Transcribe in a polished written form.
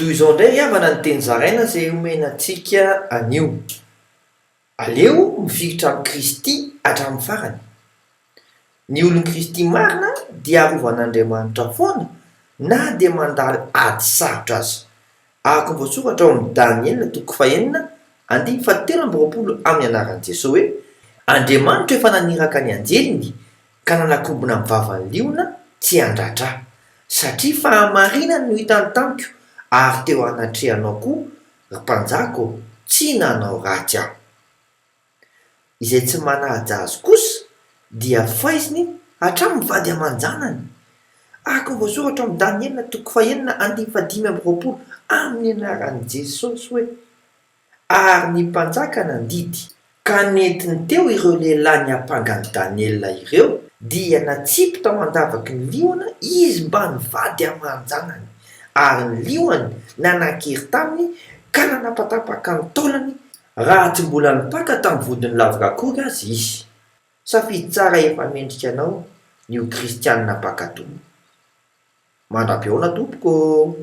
Toy izao indray ry havana ny teny zaraina izay omena antsika anio. Aleo mifikitra amin'i Kristy hatramin'ny farany. Ny olon'i Kristy marina dia arovan'Andriamanitra foana na dia mandalo ady sarotra aza. Araka ny voasoratra ao amin'ny Daniela toko fahenina andininy fahatelo amby 20 amin'ny anaran'i Jesoa hoe, Andriamanitra efa naniraka ny anjeliny ka nanakombona ny vavan'ny liona tsy handratra ahy, satria fahamarinany no hitany tamiko ary teo anatrehanao koa, ry mpanjaka ô, tsy nanao ratsy aho. Izay tsy manaja azy kosa dia faiziny hatramin'ny vady aman-janany. Araka ny voasoratra ao amin'ny Daniela toko fahenina andininy fahadimy amby 20 amin'ny anaran'i Jesosy hoe, Ary ny mpanjaka nandidy, ka nentiny teo ireo lehilahy niampanga an'i Daniela ireo, dia natsipy tao an-davaky ny liona izy mban'ny vady aman-janany, ary ny liona nanan-kery taminy ka nanapatapaka ny taolany Raha tsy mbola nipaka tamin'ny vodin'ny lavaka akory aza izy. Safidy tsara efa mendrika anao ny ho kristianina mpankatò. Mandra-pihaona tompoko ô!